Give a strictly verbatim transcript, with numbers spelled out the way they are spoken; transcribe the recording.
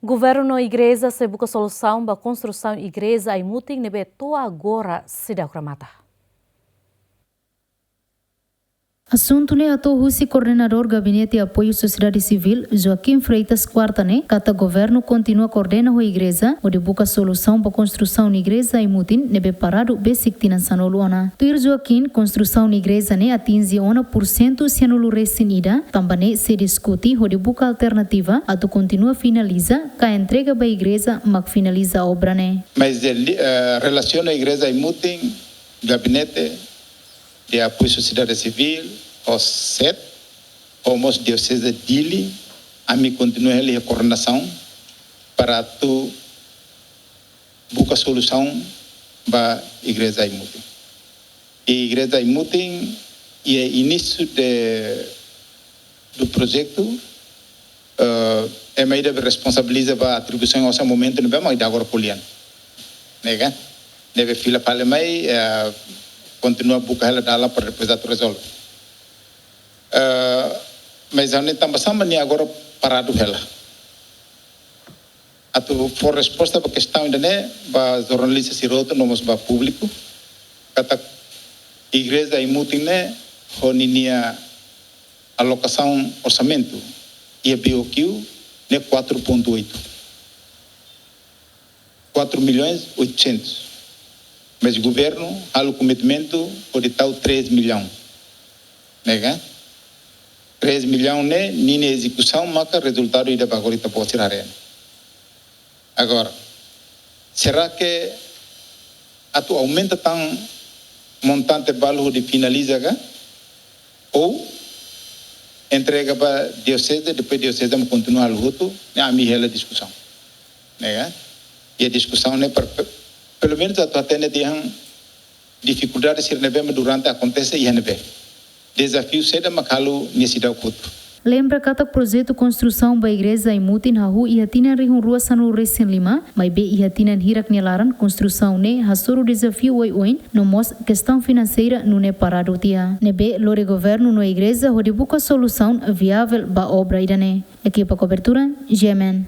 Governu no igreja sei buka solusaun ba konstrusaun igreja Aimutin ne'ebé to'o agora seidauk remata. Asuntu ne'e hato'o husi Koordenadór Gabinete Apoiu Sosiedade Sivíl, Joaquim Freitas, kuarta ne'e, katak governu kontinua koordena ho igreja hodi buka solusaun ba konstrusaun igreja Aimutin ne'ebé paradu besik tinan sanulu ona. Tuir Joaquim, konstrusaun igreja ne'e atinje ona pursentu sianulu resin ida, tanba ne'e sei diskute hodi buka alternativa atu kontinua finaliza ka entrega ba igreja mak finaliza obra ne'e. Mas, eh, li-, eh, relasiona igreja Aimutin, gabinete de apoiu sosiedade sivíl, ho set, ho mós dioseze Dili, ami kontinua hela iha koordenasaun para atu buka solusaun ba igreja Aimutin. I igreja Aimutin, iha inísiu de, do projetu, eh, ema ida be responsabiliza ba atribuisaun osan momentu ne'ebá, mas ida agora ko'alia. Ne'e ka? Ne'ebé fila fali mai, eh, kontinua buka hela dalan para depois atu rezolve. Eh, mas ami tanba sá mak nia agora paradu hela. Atu fó resposta ba kestaun ida-ne'e, ba jornalista sira hotu no mós ba públiku, katak igreja Aimutin ne'e, ho ninia alokasaun orsamentu iha B O Q ne'e quatro ponto oito. Quatro milhões oitocentos. Mas governu halo komitmentu hodi tau três milhões. Ne'e ka? Três milhões ne'e, ninia ezekusaun maka rezultadu ida ba agora ita-boot sira haree. Agora, será que atu aumenta tan montante balu hodi finaliza ka? Ou entrega ba dioseze, depois dioseze mak kontinua halo hotu, ne'e ami hela diskusaun. Ne'e ka? Iha diskusaun ne'e per-, pe-, pelumenus atu hatene tiha difikuldade sira ne'ebé mak durante akontese iha ne'ebé. Dezafiu saida mak halo nia seidauk hotu. Lembra katak projetu konstrusaun ba igreja Aimutin hahú iha tinan rihun rua sanulu resin lima, maibé iha tinan hirak nia laran konstrusaun ne'e hasoru dezafiu oioin, no mós kestaun finanseira nune'e paradu tiha. Ne'ebé lori governu no igreja hodi buka solusaun viavel ba obra ida-ne'e. Ekipa kobertura, G M N.